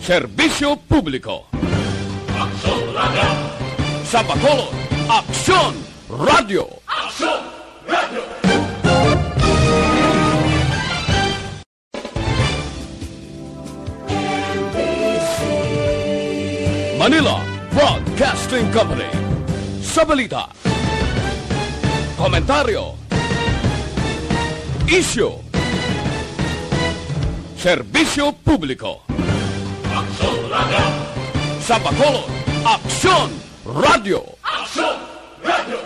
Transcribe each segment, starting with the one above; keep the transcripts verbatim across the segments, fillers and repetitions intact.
Serbisyo publiko. Aksyon Radio. Sa Bacolod, Aksyon Radio. Aksyon Radio. Manila Broadcasting Company. Sa balita, komentaryo, isyu, serbisyo publiko. Aksyon Radio. Sa Bacolod, Aksyon Radio. Aksyon Radio.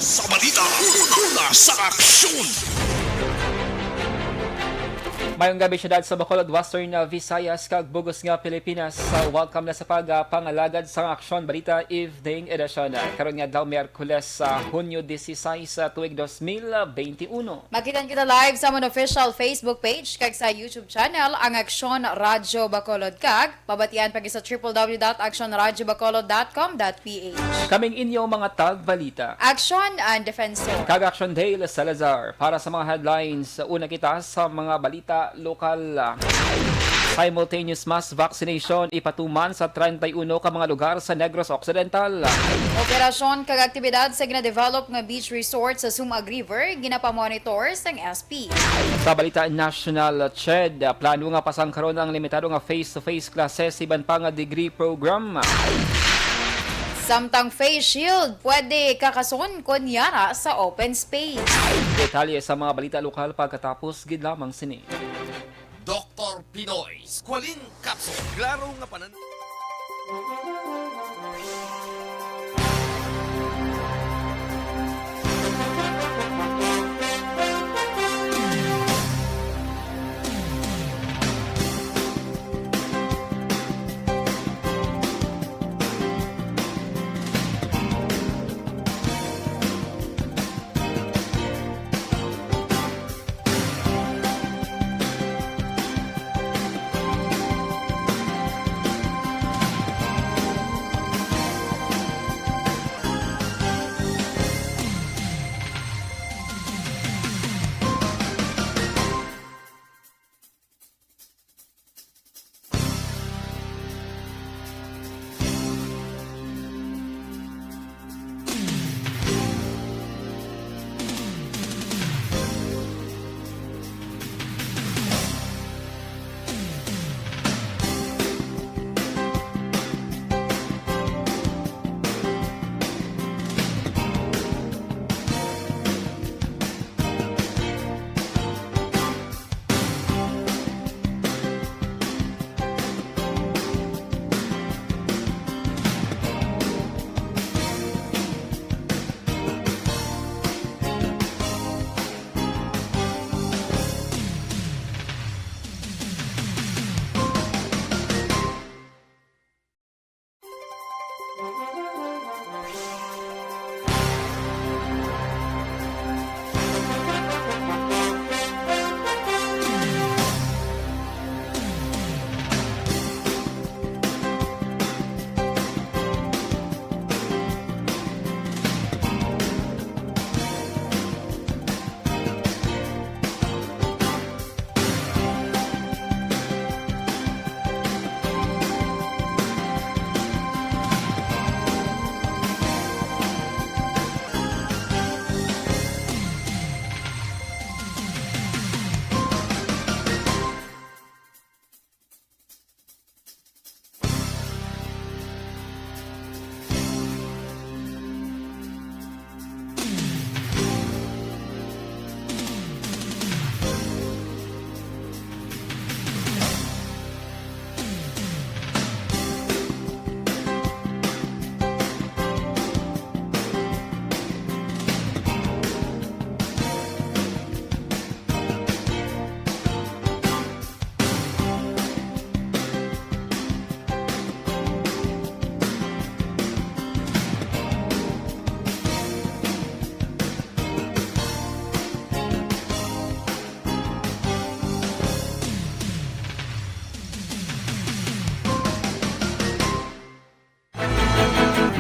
Sa balita, una sa aksyon. Mayong gabi, siyudad sa Bacolod, Western, uh, Visayas, kag bug-os nga Pilipinas. Uh, welcome na sa pag, uh, pangalagad sang Aksyon Balita Evening Edition. Uh, karon nga adlaw, Miyerkules, sa Hunyo dieciséis, sa tuig dos mil veintiuno. Makita kita live sa amon official Facebook page kag sa YouTube channel, ang Aksyon Radyo Bacolod, kag mabatian pa gid sa triple W dot action radyo bacolod dot com dot P H. Kaming inyo mga tagbalita, Aksyon and Defensor, kag Aksyon Dale Salazar. Para sa mga headlines, una kita sa mga balita lokal. Simultaneous mass vaccination ipatuman sa treinta y uno ka mga lugar sa Negros Occidental. Operasyon kag aktibidad sa ginadevelop nga beach resort sa Sumag River ginapamonitor sang S P. Sa balita national, CHED, plano nga pasangkaron ang limitado nga face-to-face classes iban pa nga degree program. Samtang face shield pwede kakason kon yara sa open space. Detalye sa mga balita lokal pagkatapos gid lamang sini. Doktor Pinoy Squalene Capsule. Klaro nga panan-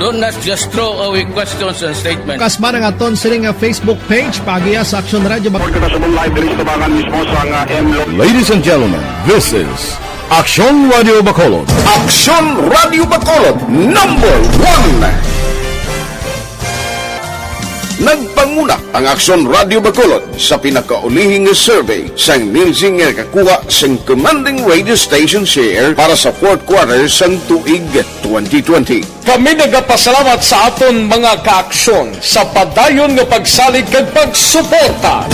Don't not just throw away questions and statements. Kasma nga aton sini nga Facebook page, paagiha sa Aksyon Radio Bacolod. Kita sa live diri sa tabangan mismo sa nga M Lo. Ladies and gentlemen, this is Aksyon Radio Bacolod. Aksyon Radio Bacolod, number one. Nagpanguna ang Aksyon Radio Bacolod sa pinakaulihi nga survey sang Nielsen nga nakakuha sang commanding radio station share para sa fourth quarter sang tuig twenty twenty. Kami nagapasalamat sa aton mga kaaksyon sa padayon nga pagsalig kag pagsuporta.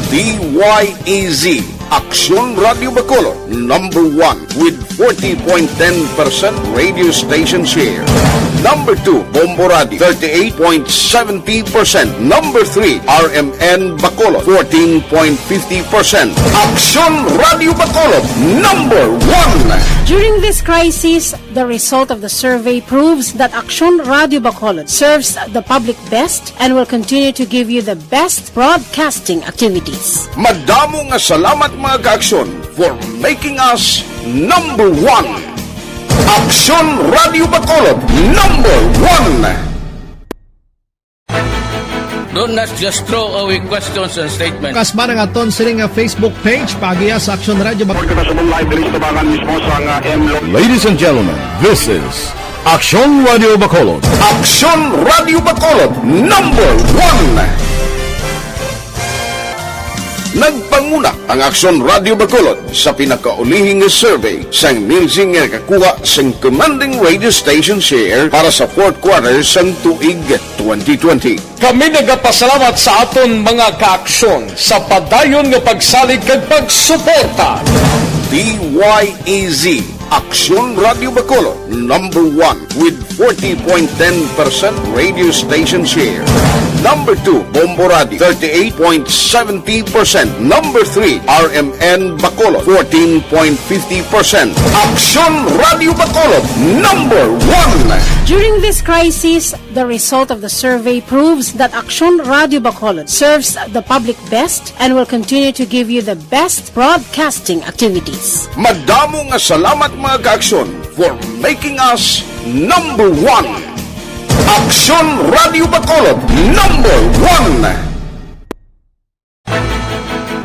D Y E Z, Aksyon Radio Bacolod, number one with forty point ten percent radio station share. Number two, Bombo Radio, thirty-eight point seventy percent. Number three, R M N Bacolod, fourteen point fifty percent. Aksyon Radio Bacolod, number one. During this crisis, the result of the survey proves that Aksyon Radio Bacolod serves the public best and will continue to give you the best broadcasting activities. Madamo nga salamat, mga kaaksyon, for making us number one. Aksyon Radio Bacolod, number one. Don't not just throw away questions and statements. Kasma nga aton sini nga Facebook page, paagiha sa Aksyon Radio Bacolod. Kita sa live diri sa tabangan mismo sa nga M Lo. Ladies and gentlemen, this is Aksyon Radio Bacolod. Aksyon Radio Bacolod, number one. Nagpanguna ang Aksyon Radio Bacolod sa pinakaulihi nga survey sang Nielsen nga nakakuha sang commanding radio station share para sa fourth quarter sang tuig twenty twenty. Kami nagapasalamat sa aton mga kaaksyon sa padayon nga pagsalig kag pagsuporta. D Y E Z, Aksyon Radio Bacolod, number one with forty point ten percent radio station share. Number two, Bombo Radio, thirty-eight point seventy percent. Number three, R M N Bacolod, fourteen point fifty percent. Aksyon Radio Bacolod, number one. During this crisis, the result of the survey proves that Aksyon Radio Bacolod serves the public best and will continue to give you the best broadcasting activities. Madamo nga salamat, mga kaaksyon, for making us number one. Aksyon Radio Bacolod, number one.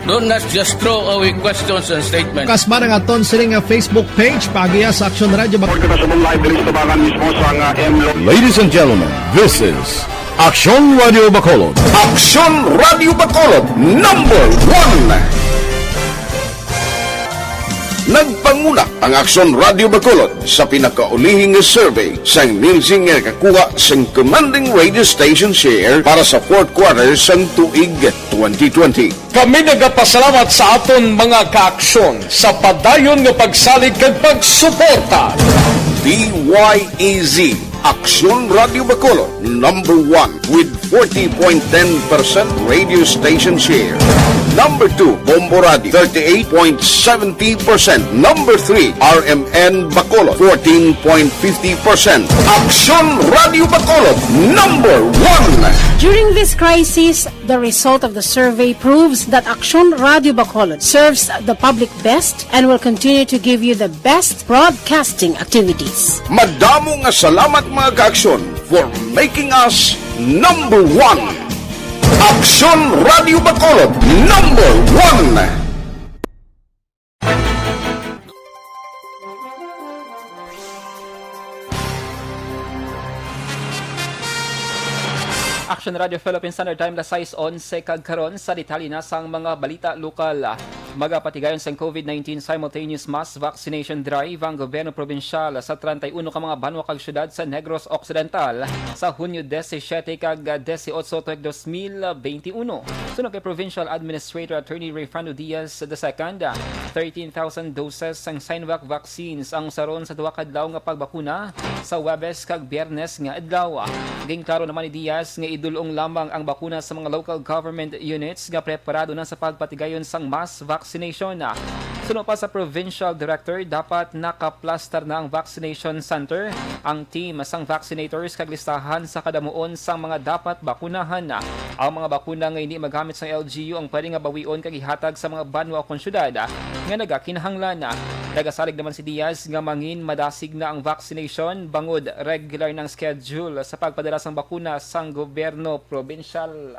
Don't not just throw away questions and statements. Kasma nga aton sini nga Facebook page, paagiha sa Aksyon Radio Bacolod. Kita sa live diri sa tabangan mismo sa nga M Lo. Ladies and gentlemen, this is Aksyon Radio Bacolod. Aksyon Radio Bacolod, number one. Nagpanguna ang Aksyon Radio Bacolod sa pinakaulihi nga survey sang Nielsen nga nakakuha sang commanding radio station share para sa fourth quarter sang tuig twenty twenty. Kami nagapasalamat sa aton mga kaaksyon sa padayon nga pagsalig kag pagsuporta. D Y E Z, Aksyon Radio Bacolod, number one with forty point ten percent radio station share. Number two, Bombo Radio, thirty-eight point seventy percent. Number three, R M N Bacolod, fourteen point fifty percent. Aksyon Radio Bacolod, number one. During this crisis, the result of the survey proves that Aksyon Radio Bacolod serves the public best and will continue to give you the best broadcasting activities. Madamo nga salamat, mga kaaksyon, for making us number one. Aksyon Radio Bacolod, number one. Action Radio Philippine Standard Time, las sais onse, kag karon sa detalye na sang mga balita lokal. Magapatigayon sang COVID nineteen simultaneous mass vaccination drive ang gobyerno probinsyal sa treinta y uno ka mga banwa kag syudad sa Negros Occidental sa Hunyo disisiete kag disiotso tuig dos mil benti uno. Suno kay Provincial Administrator Attorney Rayfrando Diaz the second, thirteen thousand doses sang Sinovac vaccines ang saron sa duha ka adlaw nga pagbakuna sa Huwebes kag Biyernes nga adlaw. Ginklaro naman ni Diaz nga idul-ong lamang ang bakuna sa mga local government units nga preparado na sa pagpatigayon sang mass vaccination. Suno pa sa provincial director, dapat nakaplastar na ang vaccination center, ang team sang vaccinators kag listahan sa kadamuon sang mga dapat bakunahan. Ang mga bakuna nga hindi magamit sang L G U ang pwede nga bawion kag ihatag sa mga banwa kon syudad nga nagakinahanglan. Nagasalig naman si Diaz nga mangin madasig na ang vaccination bangod regular na ang schedule sa pagpadala sang bakuna sang gobyerno probinsyal.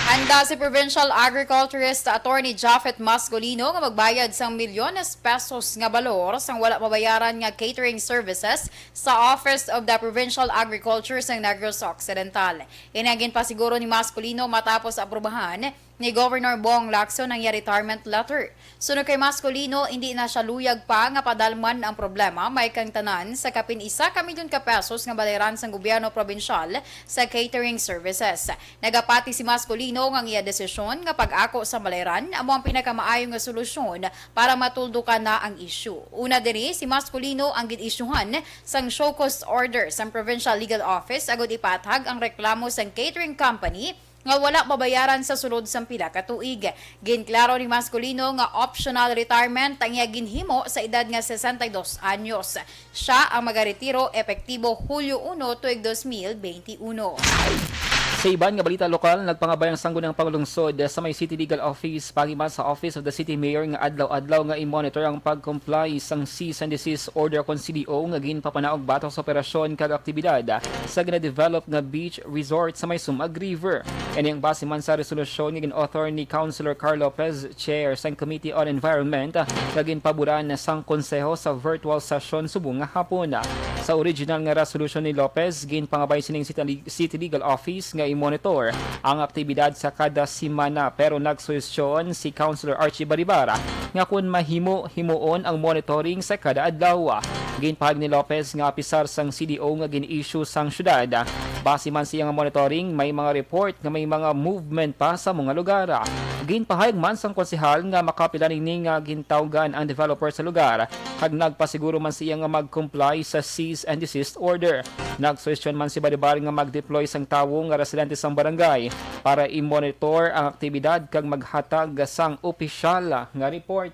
Handa si Provincial Agriculturist Attorney Japhet Mascolino nga magbayad sang milyones pesos nga balor sang wala mabayaran nga catering services sa Office of the Provincial Agriculture sang Negros Occidental. Ini ang ginpasiguro ni Mascolino matapos aprubahan ni Governor Bong Lacson ang iya retirement letter. Suno kay Mascolino, indi na siya luyag pa nga padalman ang problema, may kang tanan sa kapin isa ka milyon ka pesos nga bayaran sang gobyerno probinsyal sa catering services. Nagapati si Mascolino nga ang iya desisyon nga pag-ako sa bayaran amo ang pinakamaayo nga solusyon para matuldukan na ang isyu. Una diri, si Mascolino ang gin-isyuhan sang show cause order sang Provincial Legal Office agud ipatag ang reklamo sang catering company nga wala mabayaran sa sulod sang pila ka tuig. Ginklaro ni Mascolino nga optional retirement ang iya ginhimo sa edad nga sesenta y dos anyos. Siya ang magaretiro epektibo Hulyo uno tuig dos mil benti uno. Sa iban nga balita lokal, nagpangabay ang Sangguniang Panglungsod sa may City Legal Office paagi man sa Office of the City Mayor nga adlaw-adlaw nga i-monitor ang pag-comply sang cease and desist order kon C D O nga ginpapanaog batok sa operasyon kag aktibidad sa ginadevelop nga beach resort sa may Sumag River. Ini ang base man sa resolusyon nga gin-author ni Councilor Carl Lopez, chair sang Committee on Environment, nga ginpaboran sang Konseho sa virtual session subong nga hapon. Sa original nga resolusyon ni Lopez, ginpangabay sining City City Legal Office nga i-monitor ang aktibidad sa kada semana, pero nagsuhestyon si Councilor Archie Baribar nga kun mahimo, himuon ang monitoring sa kada adlaw. Ginpahayag ni Lopez nga apisar sang C D O nga gin-issue sang syudad, base man sa iya nga monitoring, may mga report nga may mga movement pa sa mga lugar. Ginpahayag man sang konsehal nga makapila nini nga gintawgan ang developer sa lugar, kag nagpasiguro man sa iya nga mag-comply sa cease and desist order. Nagsuhestyon man si Baribar nga mag-deploy sang tawo nga residente sang barangay para i-monitor ang aktibidad kag maghatag sang opisyal nga report.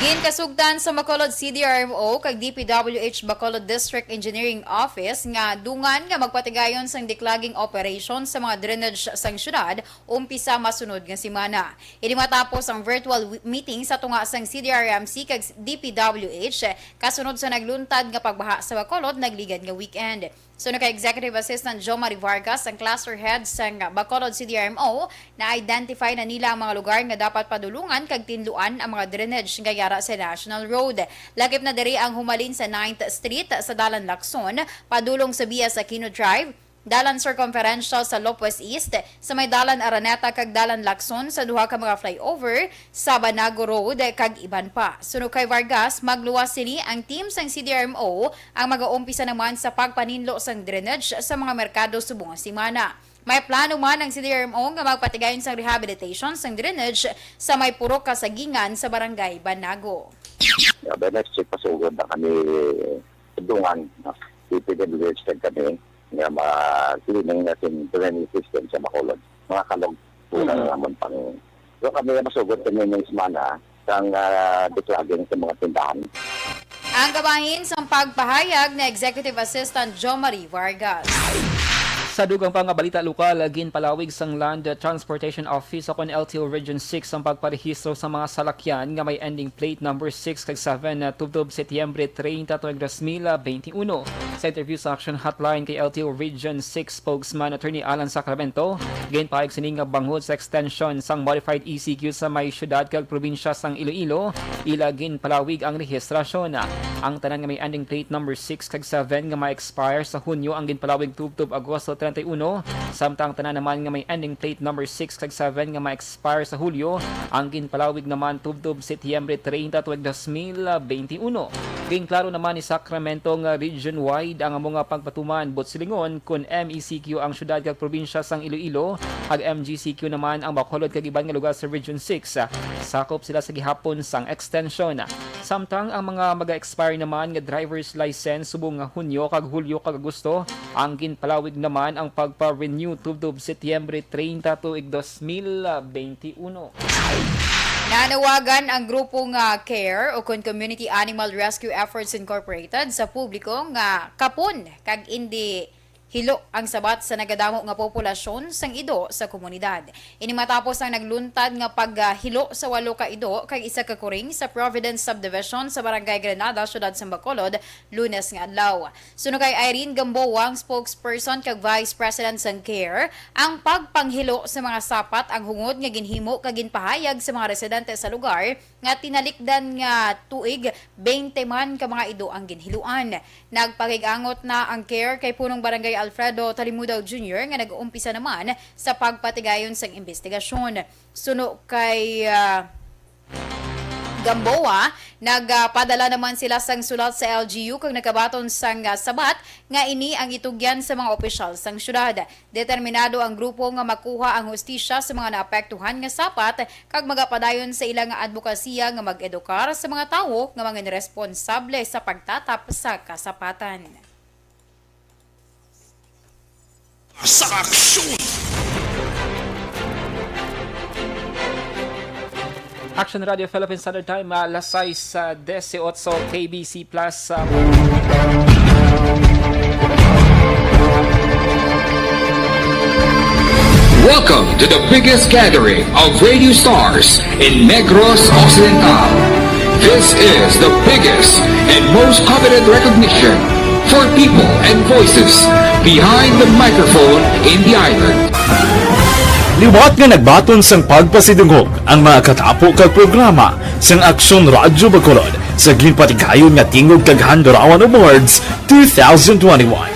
Ginkasugtan sa Bacolod C D R M O kag D P W H Bacolod District Engineering Office nga dungan nga magpatigayon sang declogging operation sa mga drainage sang syudad umpisa masunod nga semana. Ini matapos ang virtual wi-, meeting sa tunga sang C D R M C kag D P W H kasunod sa nagluntad nga pagbaha sa Bacolod nagligad nga weekend. Suno kay Executive Assistant Jo Marie Vargas, ang cluster head sang Bacolod C D R M O, na-identify na nila ang mga lugar nga dapat padulungan kag tinluan ang mga drainage nga yara sa National Road. Lakip na diri ang humalin sa Ninth Street sa Dalan Lacson, padulong sa Bias Aquino Drive, Dalan Circumferential sa Lopez East, sa may Dalan Araneta kag Dalan Lacson sa duha ka mga flyover, sa Banago Road, kag iban pa. Suno kay Vargas, magluwas sini ang team sang C D R M O ang magaumpisa naman sa pagpaninlo sang drainage sa mga merkado subong nga semana. May plano man ang C D R M O nga magpatigayon sang rehabilitation sang drainage sa may purok kasagingan sa Barangay Banago. Yeah, by next week, pasugod na kami dungan, no? Ipinag-register kami nga ma-cleaning na sing drainage system sa Bacolod. Mga kalog, wala Mhm. na naman pang... So kami, masugod kami ng semana sang, ah, declogging sa mga tindahan. Ang kabahin sang pagpahayag ni Executive Assistant Jo Marie Vargas. Sa dugang pa nga balita lokal, ginpalawig sang Land Transportation Office o kon L T O Region six ang pagparehistro sa mga salakyan nga may ending plate number six kag seven, ah, tubtob Setyembre treinta tuig dos mil benti uno. Sa interview sa Action Hotline kay L T O Region six Spokesman Attorney Alan Sacramento, ginpahayag sini nga bangod sa extension sang modified E C Q sa may syudad kag probinsya sang Iloilo, ila ginpalawig ang rehistrasyon. Ang tanan nga may ending plate number six kag seven nga ma-expire sa Hunyo ang ginpalawig tubtob Agosto treinta y uno, samtang ang tanan naman nga may ending plate number six kag seven nga ma-expire sa Hulyo ang ginpalawig naman tubtob Setyembre treinta tuig dos mil benti uno. Ginklaro naman ni Sacramento nga region-wide ang amo nga pagpatuman, but silingon kon M E C Q ang syudad kag probinsya sang Iloilo, kag M G C Q naman ang Bacolod kag iban nga lugar sa Region six. Sakop sila sa gihapon sang extension. Samtang ang mga maga-expire naman nga driver's license subong nga Hunyo kag Hulyo kag Agosto, ang ginpalawig naman ang pagpa-renew tubtob Setyembre treinta tuig dos mil benti uno. Nanawagan ang grupo nga care o kon Community Animal Rescue Efforts Incorporated sa publiko nga kapon kag indi hilo ang sabat sa nagadamo nga populasyon sang ido sa komunidad. Ini matapos ang nagluntad nga paghilo sa walo ka ido kag isa ka kuring sa Providence Subdivision sa Barangay Granada, Siyudad sang Bacolod, Lunes nga adlaw. Suno kay Irene Gamboa, ang spokesperson kag vice president sang care, ang pagpanghilo sa mga sapat ang hungod nga ginhimo kag ginpahayag sa mga residente sa lugar nga tinalikdan nga tuig, twenty man ka mga ido ang ginhiluan. Nagpakig-angot na ang care kay Punong Barangay Alfredo Talimudaw Junior nga nag-uumpisa naman sa pagpatigayon sang imbestigasyon. Suno kay, ah, Gamboa, nagpadala naman sila sang sulat sa L G U kag nagkabaton sang, ah, sabat nga ini ang itugyan sa mga opisyal sang syudad. Determinado ang grupo nga makuha ang hustisya sa mga naapektuhan nga sapat kag magapadayon sa ila nga adbokasiya nga mag-edukar sa mga tawo nga mangin responsable sa pagtatap sa kasapatan. Sa aksyon. Action Radio Philippine Standard Time, ah, alas sais, ah, dieciocho, K B C Plus, ah. Welcome to the biggest gathering of radio stars in Negros Occidental. This is the biggest and most coveted recognition for people and voices behind the microphone in the island. Liwat nga nagbaton sang pagpasidungog ang mga katapo kag programa sang Aksyon Radyo Bacolod sa ginpatigayon nga Tingog kag Handurawan Awards two thousand twenty-one.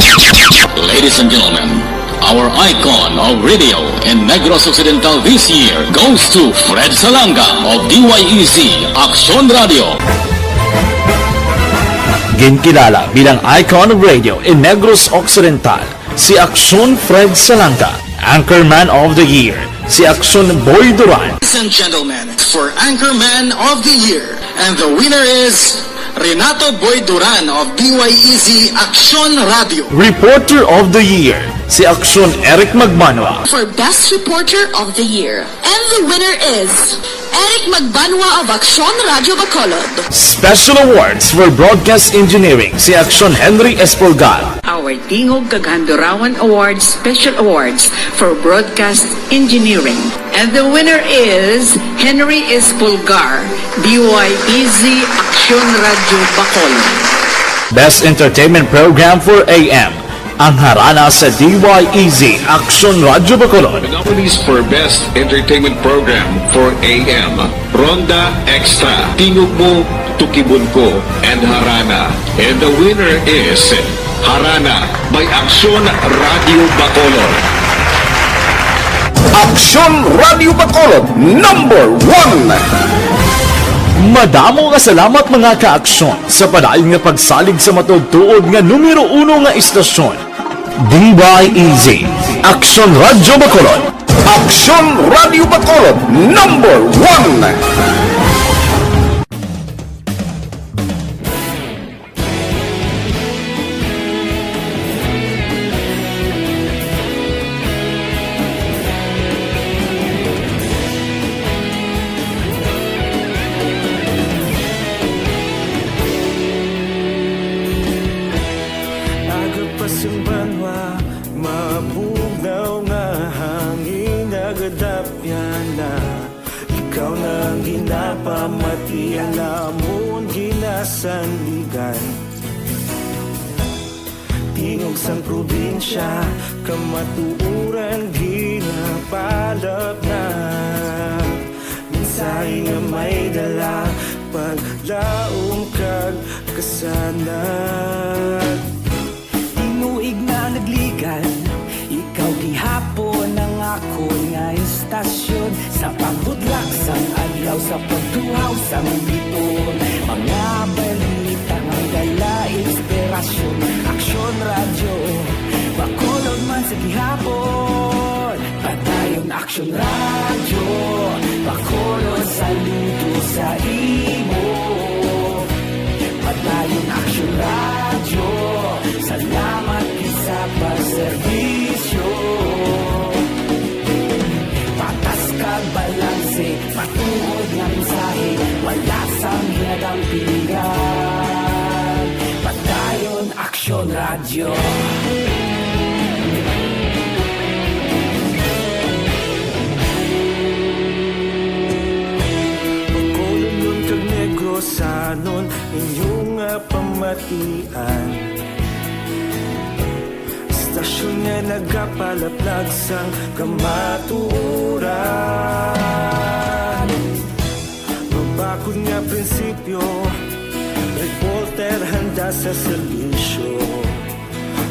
Ladies and gentlemen, our icon of radio in Negros Occidental this year goes to Fred Salanga of D Y E Z Aksyon Radio. Ginkilala bilang icon of radio in Negros Occidental si Aksyon Fred Salanga, Anchorman of the Year si Aksyon Boy Duran. Ladies and gentlemen, for Anchorman of the Year, and the winner is Renato Boy Duran of D Y E Z Aksyon Radio. Reporter of the Year si Aksyon Eric Magbanwa. For Best Reporter of the Year, and the winner is Eric Magbanwa of Aksyon Radio Bacolod. Special Awards for Broadcast Engineering si Aksyon Henry Espolgar. Our Tingog kag Handurawan Awards Special Awards for Broadcast Engineering. And the winner is Henry Espolgar, D Y E Z Aksyon Radio Bacolod. Best Entertainment Program for A M, ang Harana sa D Y E Z Aksyon Radio Bacolod. The nominees for Best Entertainment Program for A M, Ronda Extra, Tingog Mo, Tukibon Ko, and Harana. And the winner is Harana by Aksyon Radio Bacolod. Aksyon Radio Bacolod, number one! Madamo nga salamat, mga ka-aksyon, sa padayon nga pagsalig sa matuod-tuod nga numero uno nga istasyon, D Y E Z, Aksyon Radio Bacolod. Aksyon Radio Bacolod, number one! Aga pa sing banwa, mabugnaw nga hangin, nagadapyan na. Ikaw na ang ginapamati, ang amon ginasandigan. Tingog sang probinsya, kamatuoran ginapalapnat. Mensahe nga may dala, paglaom kag kasanag. Tinuig na nagligan, ikaw gihapon ang akon nga istasyon. Sa pagbudlak sang adlaw, sa pagtuhaw sang biton, mga balita nga dala inspirasyon. Aksyon Radyo Bacolod man sa gihapon. Padayon Aksyon Radyo Bacolod, saludo sa imo. Padayon Aksyon Radyo, salamat gid sa pagserbisyo. Patas kag balanse Matuod nga mensahe, wala sang ginadampigan. Padayon Aksyon Radyo. Bacolodnon kag Negrosanon, inyo nga pamatian. Istasyon nga nagapalaplag sang kamatuoran. Mabakod nga prinsipyo, reporter handa sa serbisyo.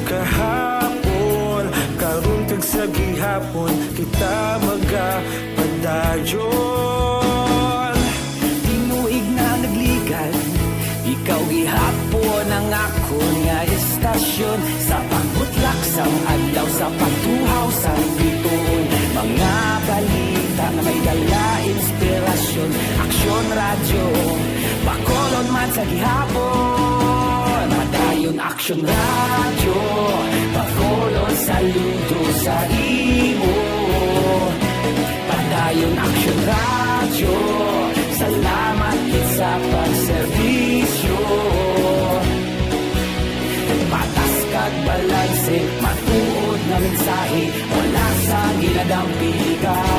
Kahapon, karon kag sa gihapon, kita magapadayon. Tinuig na nagligad, ikaw gihapon ang akon nga istasyon. Sa pagbutlak sang adlaw, sa pagtuhaw sang bituon, mga balita nga may dala inspirasyon. Aksyon Radyo, Bacolod man sa gihapon. Padayon Aksyon Radyo, Bacolod, saludo sa imo. Padayon Aksyon Radyo, salamat gid sa pagserbisyo. Patas kag balanse, matuod nga mensahe, wala sang ginadampigan.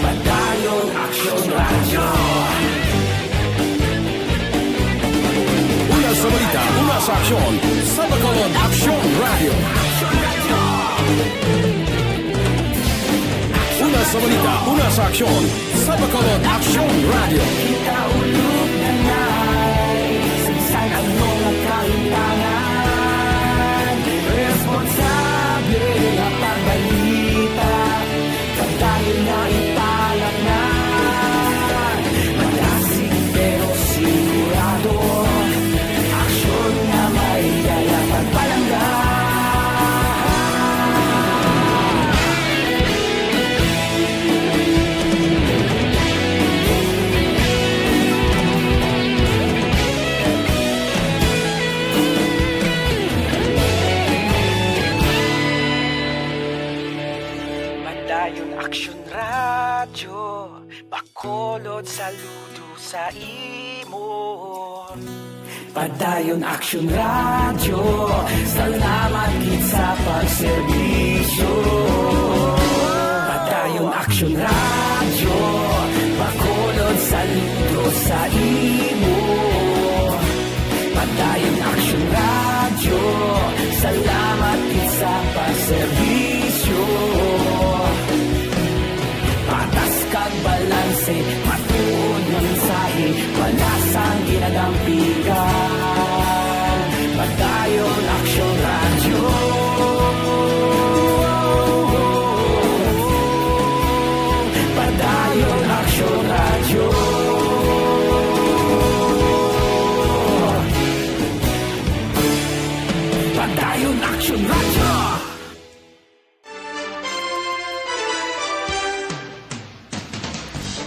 Padayon Aksyon Radyo. Una sa balita, una sa aksyon, sa Bacolod Aksyon Radyo. Una sa balita, una sa aksyon, sa Bacolod Aksyon Radyo. Kita ulog na na'y sa bisan ano nga kahimtangan. Responsable nga pagbalita, padayon na ipalaknay. Madasig pero sigurado, aksyon nga may dala pagpalangga. Padayon Aksyon Radyo, Bacolod, saludo sa imo. Padayon Aksyon Radyo, salamat gid sa pagserbisyo. Padayon Aksyon Radyo, Bacolod, saludo sa imo. Padayon Aksyon Radyo, salamat gid sa pagserbisyo. Patas kag balanse, matuod nga mensahe, wala sang ginadampigan. Padayon Aksyon Radyo. Padayon Aksyon Radyo. Padayon Aksyon Radyo.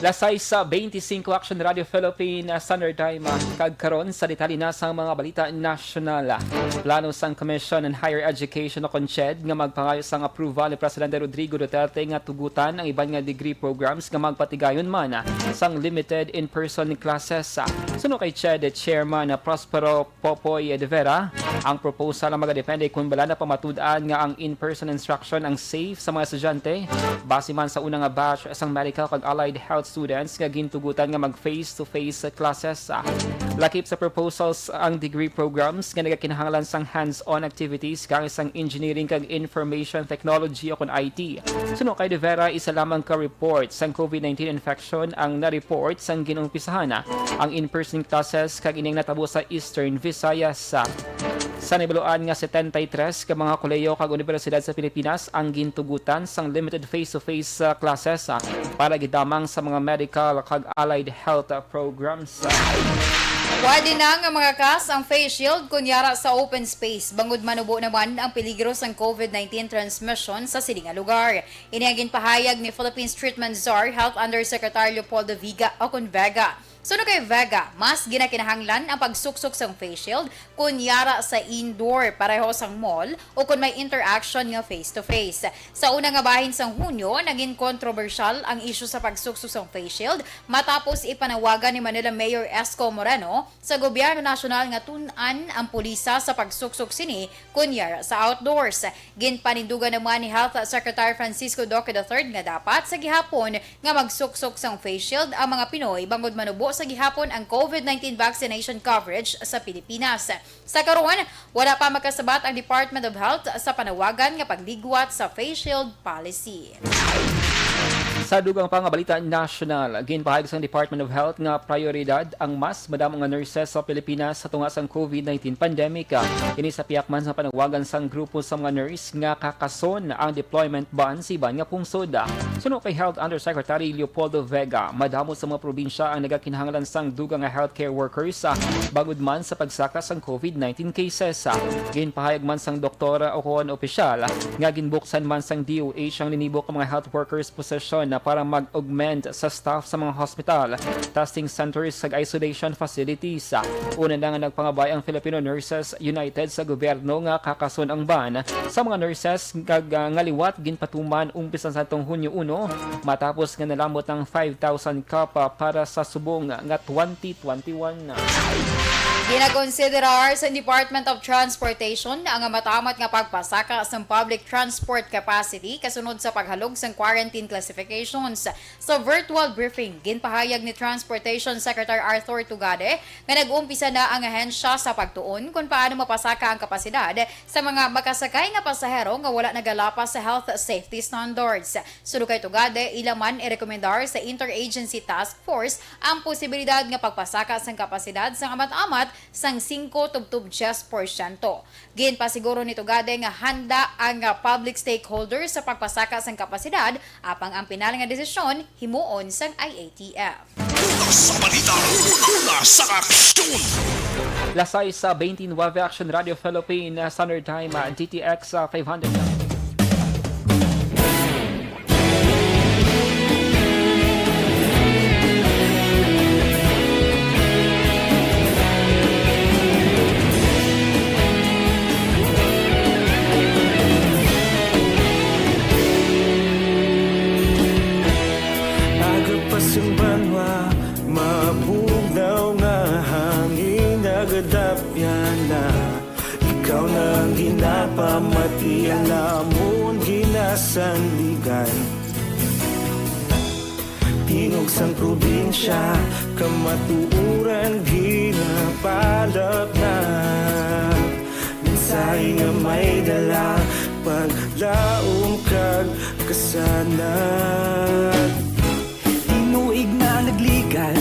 Las sais beintisinko, Action Radio Philippine, ah, Standard Time, ah, kag karon sa detalye na sang mga balita nasyonal. Plano sang Commission on Higher Education o CONCHED nga magpangayo sang approval ni Presidente Rodrigo Duterte nga tugutan ang iban nga degree programs nga magpatigayon man, ah, sang limited in-person classes. Ah, suno kay CHED Chairman, ah, Prospero Popoy de Vera, ang proposal ang magadepende kon bala napamatud-an nga ang in-person instruction ang safe sa mga estudyante, base man sa una nga batch sang Medical kag Allied Health students nga gintugutan nga mag face-to-face classes. Lakip sa proposals ang degree programs nga nagakinahanglan sang hands-on activities kag sang engineering kag information technology o kon I T. Suno kay De Vera, isa lamang ka report sang COVID nineteen infection ang na-report sang gin-umpisahan ang in-person classes kag ining natabo sa Eastern Visayas. Sa nahibaluan nga setenta y tres ka mga kolehiyo kag unibersidad sa Pilipinas ang gintugutan sang limited face-to-face, ah, classes, ah, para gidamang sa mga medical kag allied health, ah, programs. Pwede na nga makakas ang face shield kon yara sa open space, bangod manubo naman ang peligro sang COVID nineteen transmission sa sini nga lugar. Ini ang ginpahayag ni Philippines Treatment Czar Health Undersecretary Leopoldo Viga o kon Vega. Suno kay Vega, mas ginakinahanglan ang pagsuksok sang face shield kon yara sa indoor, pareho sang mall, o kon may interaction nga face-to-face. Sa una nga bahin sang Hunyo, naging kontrobersyal ang isyu sa pagsuksok sang face shield matapos ipanawagan ni Manila Mayor Esco Moreno sa gobyerno nasyonal nga tun-an ang pulisa sa pagsuksok sini kon yara sa outdoors. Ginpanindugan naman ni Health Secretary Francisco Duque the third nga dapat sa gihapon nga magsuksok sang face shield ang mga Pinoy bangod manubo sa gihapon ang COVID nineteen vaccination coverage sa Pilipinas. Sa karon, wala pa makasabat ang Department of Health sa panawagan nga pagligwat sa face shield policy. Sa dugang pa nga balita nasyonal, ginpahayag sang Department of Health nga prioridad ang mas madamo nga nurses sa Pilipinas sa tunga sang COVID nineteen pandemic. Kini sa pihak man sa panawagan sang grupo sa mga nurse nga kakason ang deployment ban sa iban nga pungsod. Suno kay Health Undersecretary Leopoldo Vega, madamo sa mga probinsya ang nagakinahanglan sang dugang nga healthcare workers, ah, bangod man sa pagsaka sang COVID nineteen cases. Ginpahayag man sang doktor o kon opisyal nga ginbuksan man sang D O H ang linibok nga mga health workers position na para mag-augment sa staff sa mga hospital, testing centers, kag isolation facilities. Una na nga nagpangabay ang Filipino Nurses United sa gobyerno nga kakason ang ban sa mga nurses kag, ah, nga liwat ginpatuman umpisa sa atong Hunyo uno, matapos nga nalamot ang five thousand cup, ah, para sa subong nga twenty twenty-one. Ginakonsiderar sa Department of Transportation ang matamat nga pagpasaka sang public transport capacity kasunod sa paghalog sang quarantine classifications. Sa virtual briefing, ginpahayag ni Transportation Secretary Arthur Tugade nga nag-umpisa na ang ahensya sa pagtuon kon paano mapasaka ang kapasidad sa mga makasakay nga pasahero nga wala nagalapas sa health safety standards. Suno kay Tugade, ila man irekomendar sa Interagency Task Force ang posibilidad nga pagpasaka sang kapasidad sang amat-amat sang singko tubtob diyes porsyento. Ginpasiguro ni Tugade nga handa ang, ah, public stakeholders sa pagpasaka sang kapasidad, apang ang pinal nga desisyon himuon sang I A T F. Una sa balita, una sa aksyon. Lasay sa twenty-nine Action Radio Philippine, ah, Standard Time, ah, D T X, ah, five hundred. Aga pa sing banwa, mabugnaw nga hangin nagadapyan na. Ikaw na ang ginapamati, ang amon ginasandigan. Tingog sang probinsya, kamatuoran ginapalapnap. Mensahe nga may dala, paglaom kag kasanag. Tinuig na nagligad,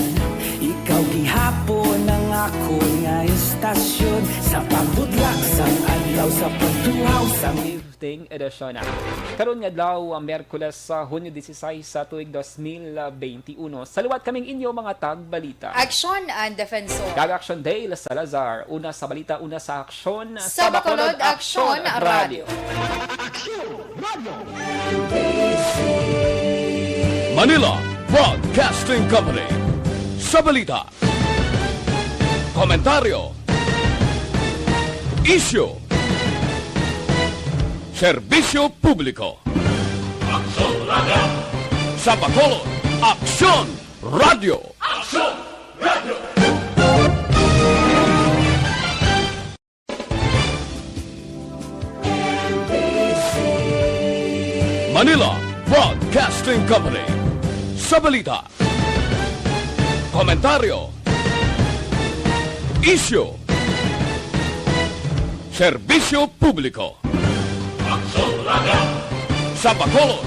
ikaw gihapon ang akon nga istasyon. Sa pagbutlak sang adlaw, sa pagtuhaw sang evening edition. Karon nga adlaw, ah, Miyerkules, sa Hunyo disisais sa tuig dos mil benti uno. Sa liwat kaming inyo mga tagbalita. Aksyon and Defensor. Kag Aksyon Dale Salazar. Una sa balita, una sa aksyon. Sa Bacolod, Aksyon Radio. Manila Broadcasting Company. Sa balita, komentaryo, isyu, serbisyo publiko. Aksyon Radio. Sa Bacolod, Aksyon Radio. Aksyon Radio. Manila Broadcasting Company. Sa balita, komentaryo, isyu, serbisyo publiko. Aksyon Radio. Sa Bacolod,